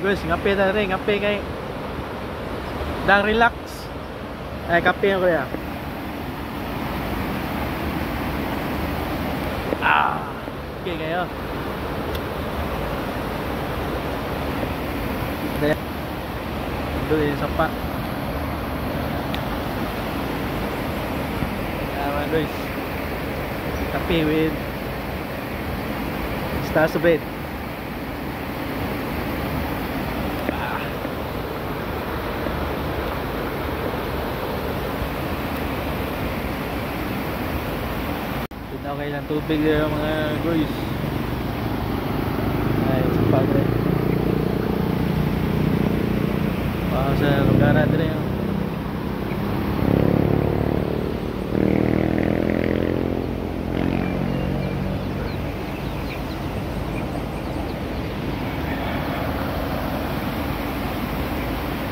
Guys, ngape ta rin, ngape kay dang relax. Ay, kape ko ya. Ah, okay kayo. Doon yung sapa. Mga guys, kape with stars bread. Okay lang tubig dito mga guys. Ay, sapa dre. Wow, sa lugar dre.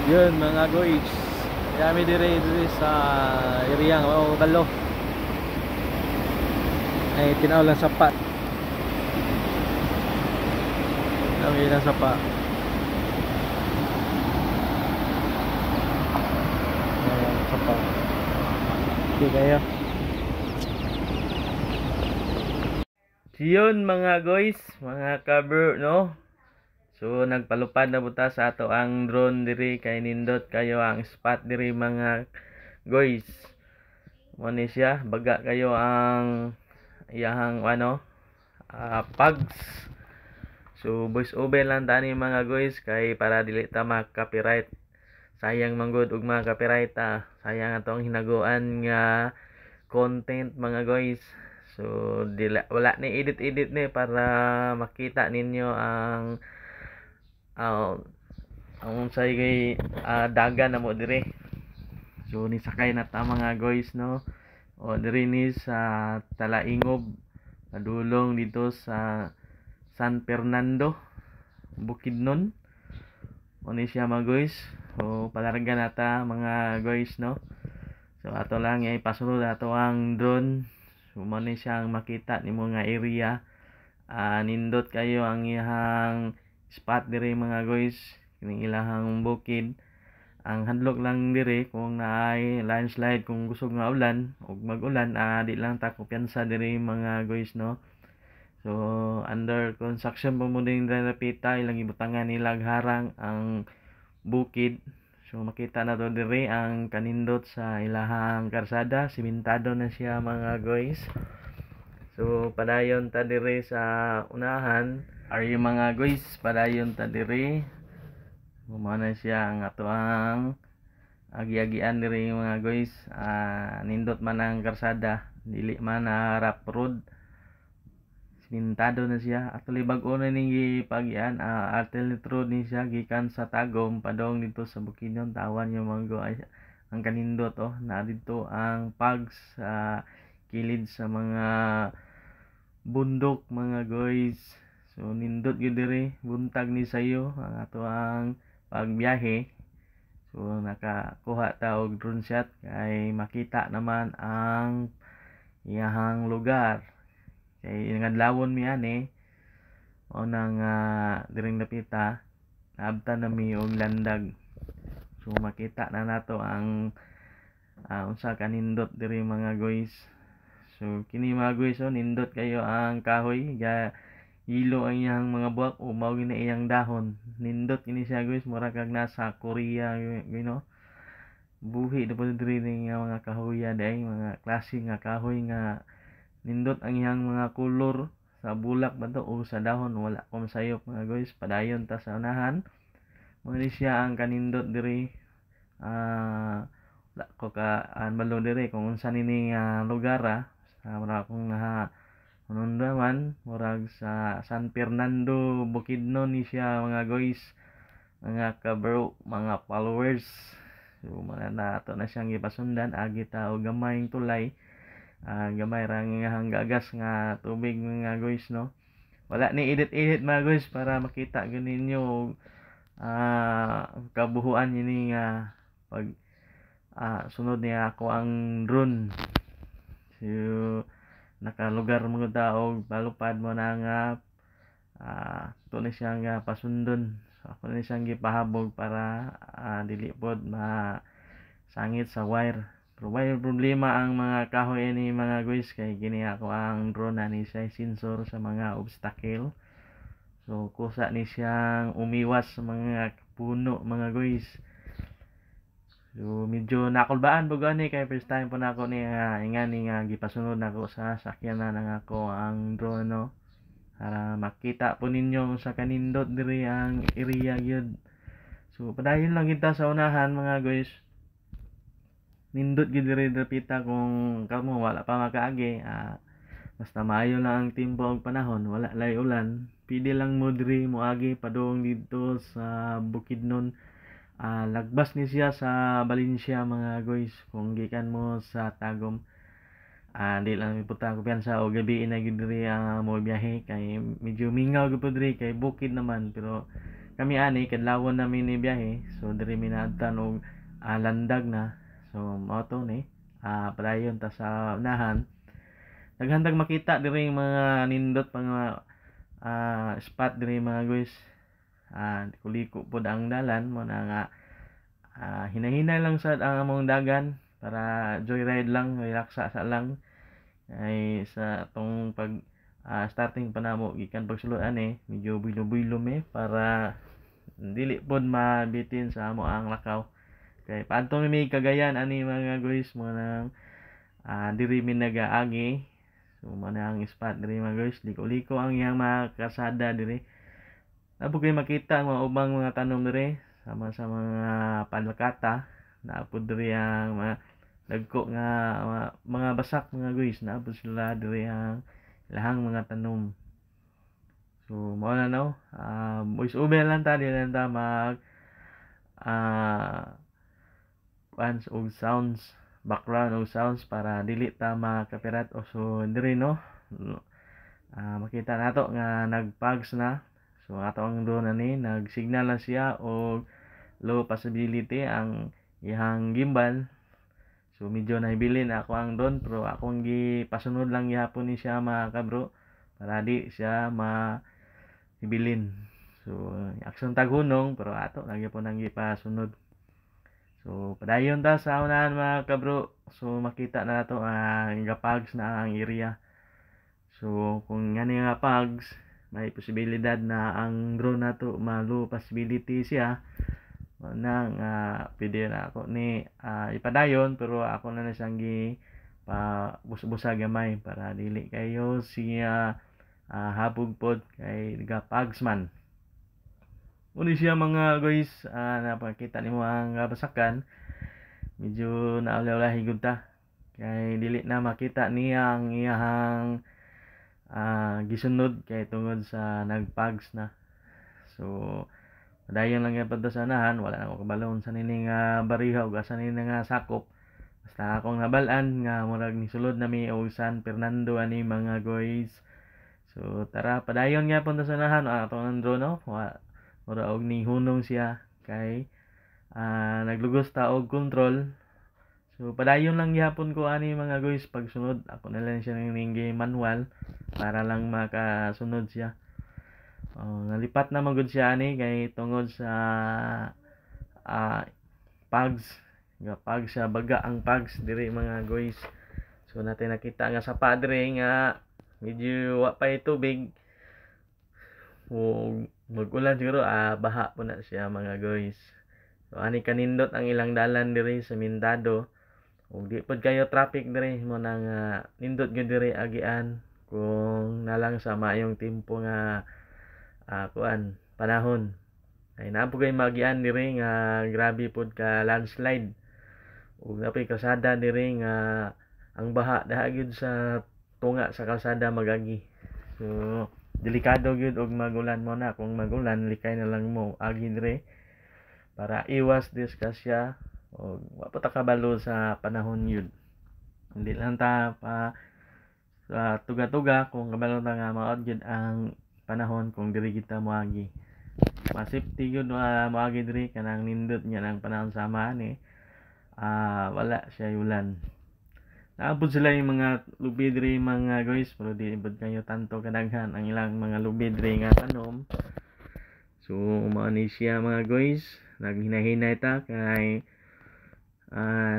Yun mga guys. Yami dire dire sa area ng Balo. Ay, tinaw lang sapa. Tinaw lang sapa. Ayan, sapa. Okay kayo. Yun mga guys, mga kabro, no? So nagpalupad na buta sa ato ang drone diri kay nindot kayo ang spot diri mga guys. Mo ni siya, baga kayo ang iyahang ano, pugs. So voice over lang tani mga guys kay para dili ta ma-copyright. Sayang manggod og mga copyright ta. Sayang atong hinaguan nga content mga guys. So dila, wala ni edit-edit ni para makita ninyo ang unsay kay dagan na mo diri. So nisakay na ta mga guys, no. O diri ni sa Talaingob, padulong dito sa San Fernando, Bukidnon. O ni siya mga guys. O palarga na ta mga guys, no. So ato lang ay pasunod ato ang drone. So mo ni siyang makita nimo nga area. Nindot kayo ang iyang spot diri mga guys, kining ilahang bukid. Ang hadlok lang diri kung naay landslide, kung gusog nga ulan ug mag-ulan, di lang ta kumpiyansa diri mga guys, no. So under construction pa mo din napita, ilang ibutangan nila harang ang bukid. So makita na to diri ang kanindot sa ilahang karsada, simentado na siya mga guys. So padayon ta diri sa unahan. Are yung mga guys, padayon ta diri. Mao na siya ang ato ang agi-agian diri mga guys. Nindot man ang karsada, dili man na rough road. Simentado na siya. Actually bag-o na ning gipagian, alternate road ni siya gikan sa Tagum padong dito sa Bukidnon. Tawan yung mga guys ang kanindot, oh, na dito ang pugs sa kilid sa mga bundok mga guys. So nindot gyud diri, buntag ni sayo ang ato ang pagbiyahe. So nakakuha ta og drone shot kay makita naman ang iyahang lugar. Kay ngadlawon mi ani o nang diring dapita, naabtan na mi og landag. So makita na nato ang unsa kanindot diri mga guys. So kini mga guys, oh, nindot kayo ang kahoy, ga hilo ang iyang mga buwak o mao gini iyang dahon. Nindot kini siya guys, mura kag nasa Korea, you know. Buhi na po diri nga mga kahoya day, mga klase nga kahoy nga nindot ang iyang mga kolor sa bulak ba to o sa dahon, wala ko masayop mga guys. Padayon ta sa unahan. Mao ni siya ang kanindot diri. Wala ko ka anbalo diri kung unsa nini nga lugar, Sa mura akong unundaman, murag sa San Fernando, Bukidnon ni siya mga guys, mga kabro, mga followers. So muna na ato na siyang gipasundan, agi ta og gamayng tulay. Gamay ra nga gagas nga tubig mga guys, no. Wala ni edit-edit mga guys para makita gyud ninyo kabuhuan ini nga pag sunod niya ako ang drone. So nakalugar mga ta og palupad mo na nga to ni siya nga pasundon. So ako na siyang gipahabog para dili pod masangit sa wire. Pero wire problema ang mga kahoy ini, mga guys, kay kini ako ang drone na ni siya sensor sa mga obstacle. So kusa ni siyang umiwas sa mga puno, mga guys. So medyo nakulbaan po gani kay first time po nako ni ingani nga gipasunod nako sa sakyanan ang ako ang drone, no, para makita po ninyo sa kanindot diri ang area gyud. So padayon lang kita sa unahan, mga guys. Nindot gyud diri dapita kung kamo wala pa makaagi, basta maayo lang ang timpo og panahon, wala lay ulan, pwede lang mo diri moagi padung didto sa Bukidnon. Lagbas ni siya sa Valencia, mga guys, kung gikan mo sa Tagum. Di lang mipunta kumpiyansa o gabi na gyud diri mo biyahe kay medyo mingaw gyud po diri kay bukid naman, pero kami ani kadlawon namin ni biyahe, so diri mi naadtan og landag na. So mao to ni, padayon ta sa unahan. Daghan tag makita diri mga nindot mga spot diri, mga guys. Kuliko pod ang dalan mo na nga hinahinay lang sad ang among dagan para joyride lang, relaxa sa lang ay sa atong pag starting pa namo gikan pagsulod ani, medyo buylo-buylo mi para dili pod mabitin sa amo ang lakaw kay paadto mi Cagayan ani, mga guys, mo nang diri mi nagaagi. So mo na ang spot diri, mga guys, liko-liko ang iyang mga kasada diri. Naa kay makita ang mga ubang mga tanom diri sama sa mga palakata. Naa pod diri ang mga dagko nga mga basak, mga guys, naa pod sila diri ang ilahang mga tanom. So mao na, no, voice over lang ta, di lang ta mag kuan og sounds, background og sounds para dili ta makapirat. O so diri, no, makita nato nga nagpags na. So ato ang drone ani nagsignal na siya og low possibility ang iyang gimbal. So medyo nahibilin ako ang drone pero akong gipasunod lang gihapon ni siya, mga kabro, para di siya mahibilin. So aksyon taghunong pero ato lagi po nang gipasunod. So padayon ta sa unahan, mga kabro. So makita na nato ang gapags na ang area. So kung ngani nga pags, may posibilidad na ang drone nato ma-low possibility siya nang pwede na ako ni ipadayon, pero ako na siyang gi pa busbusa gamay para dili kayo siya habog pod kay gapags man. Uni siya, mga guys, napakita nimo ang basakan, medyo naulaw-ulahi gud ta kay dili na makita niya ang iyahang gisunod kay tungod sa nagpags na. So padayon lang gyud sa unahan. Wala na ako kabalo sa nini nga bariha ug asa nini nga sakop, basta akong nabal-an nga murag nisulod na mi og San Fernando ani, mga guys. So tara, padayon nga punta sa unahan. Atong ang drone, no, mura og nihunong siya kay naglugos ta og control. So padayon lang gihapon ko ani, mga guys, pagsunod. Ako na lang siya ning manual para lang makasunod siya. Oh, nalipat na man gud siya ani kay tungod sa pags nga pags siya, baga ang pags diri, mga guys. So natin nakita nga sa padre nga medyo wa pa tubig ug mag-ulan siguro, baha po na siya, mga guys. So ani kanindot ang ilang dalan diri sa Mindado ug di pod kayo traffic diri mo nang nindot gyud diri agian kung nalang sa maayong timpo nga kuan panahon ay naa po kay magian diri nga grabe pod ka landslide ug naa kalsada diri nga ang baha daha gyud sa tunga sa kalsada magagi. So delikado gyud og magulan mo na. Kung magulan, likay na lang mo agi diri para iwas disgrasya og wa pa ta kabalo sa panahon yun. Hindi lang ta pa sa tuga-tuga kung kabalo ta nga maot gyud ang panahon kung diri kita moagi. Mas safety gyud moagi diri kanang nindot niya ng panahon sama ani, wala siya ulan. Naabot sila yung mga lubi diri, mga guys, pero di ibod kayo tanto kadaghan ang ilang mga lubi diri nga tanom. So So mao ni siya, mga guys, naghinahinay ta kay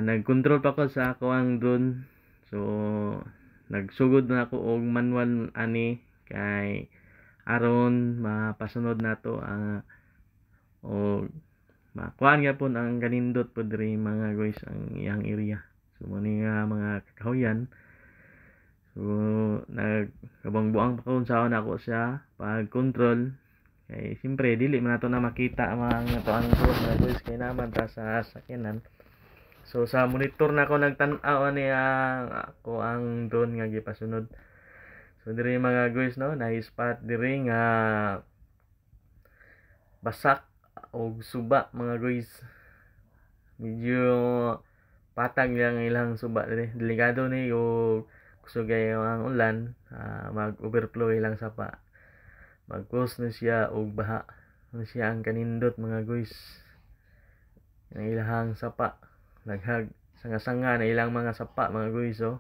nagkontrol pa ko sa ako ang drone. So nagsugod na ako og manual ani kay aron mapasunod nato ang og makuan gyapon ang kanindot po diri, mga guys, ang iyang area. So mo ni nga mga kakahuyan. So nagkabuang-buang pa ko unsaon nako siya pag-control kay siyempre dili man nato na makita ang mga ato ang drone, mga guys, kay naman ta sa sakyanan. So sa monitor na ako nagtan-aw ani ang ako ang drone nga gipasunod. So diri, mga guys, no, na spot diri nga basak og suba, mga guys. Medyo patag lang ilang suba diri. Delikado ni og kusog ang ulan, mag-overflow ilang sapa. Mag-cause na siya og baha. Ano siya ang kanindot, mga guys. Ang ilahang sapa. Naghag sanga-sanga na ilang mga sapa, mga guys, oh.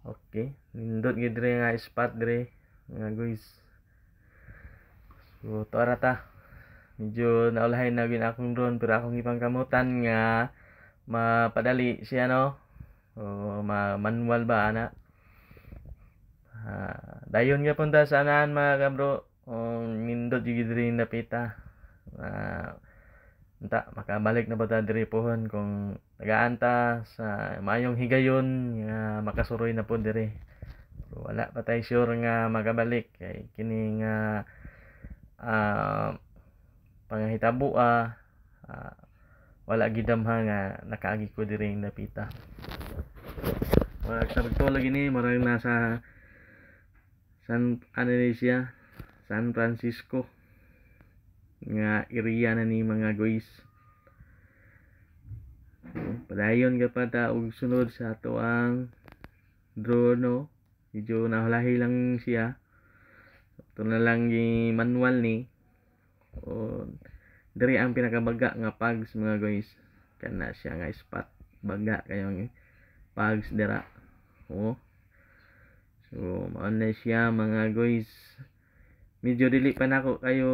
Okay, nindot gid diri nga spot diri, mga guys. So tuara ta. Medyo naulahin na gyud akong drone pero akong ipangkamutan nga mapadali siya, no. O ma manual ba ana. Dayon gyapon ta sa anahan, mga kabro. O nindot gyud diri napita. Unta makabalik na ba ta diri pohon kung tagaan ta sa maayong higayon nga makasuroy na po diri. Pero wala pa tay sure nga makabalik kay kini nga pangahitabo wala gidamha nga nakaagi ko diri napita. Murag sa pagtulog ini murag nasa San ano ni siya, San Francisco nga area na ni, mga guys. So, padayon ka pa ta og sunod sa ato ang drone, no? Medyo nahulahi lang siya. Ito na lang gi manual ni. O diri ang pinakabaga nga pags, mga guys. Kana siya nga spot, baga kayong pags dira. Oh. So mao na siya, mga guys. Medyo dili pa nako kayo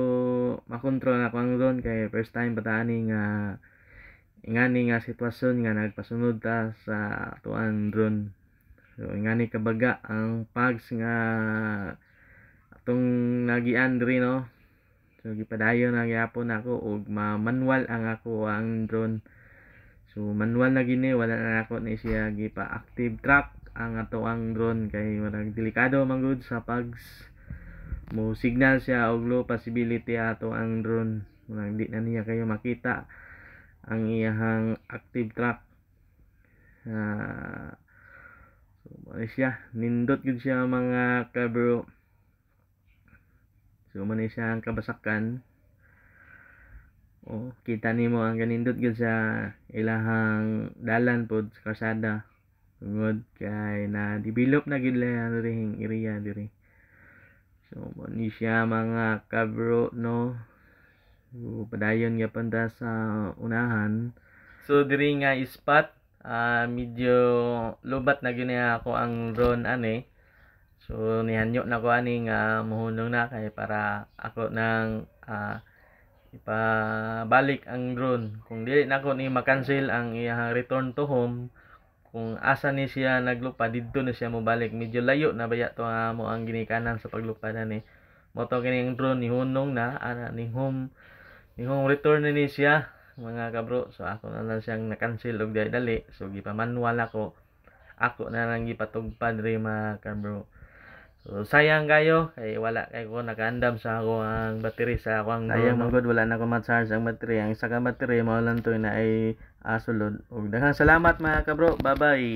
makontrol ako ang drone kay first time pa ta ani nga ingani nga sitwasyon nga nagpasunod ta sa atuang drone. So ingani kabaga ang pags nga atong nagian diri, no. So gipadayon na gyapon ako og ma-manual ang ako ang drone. So manual na gini, wala na nako ni siya gipa-active track ang ato ang drone kay murag delikado man gud sa pags. Mo signal siya og low possibility ato ang drone. Murag di na niya kayo makita ang iyahang active track. So mao siya, nindot gyud siya, mga kabro. So mao ni siya ang kabasakan. Oh, kita nimo ang kanindot gyud sa ilahang dalan pod sa kalsada. Tungod kay na develop na gyud lang dirihing area diri. So mao ni siya, mga kabro, no. So padayon gyapon ta sa unahan. So diri nga spot, medyo lubat na gyud niya ako ang drone ani. So nihanyo na ko ani nga mohunong na kay para ako nang ipabalik ang drone. Kung dili nako ni ma-cancel ang iyang return to home, kung asa ni siya naglupad didto na siya mobalik. Medyo layo na baya to nga mo ang ginikanan sa paglupad ani. Mo to kining drone nihunong na ana ni home return na ni siya, mga kabro. So ako na lang siyang na-cancel og dali. So gipa-manual ako. Ako na lang gipatugpad diri, mga kabro. So sayang kayo kay wala kay ko nakaandam sa ako ang battery sa ako ang Sayang drone. Man gud, wala na ko ma-charge ang battery. Ang isa ka battery mao lang to na ay sulod. Ug daghang salamat, mga kabro. Bye bye.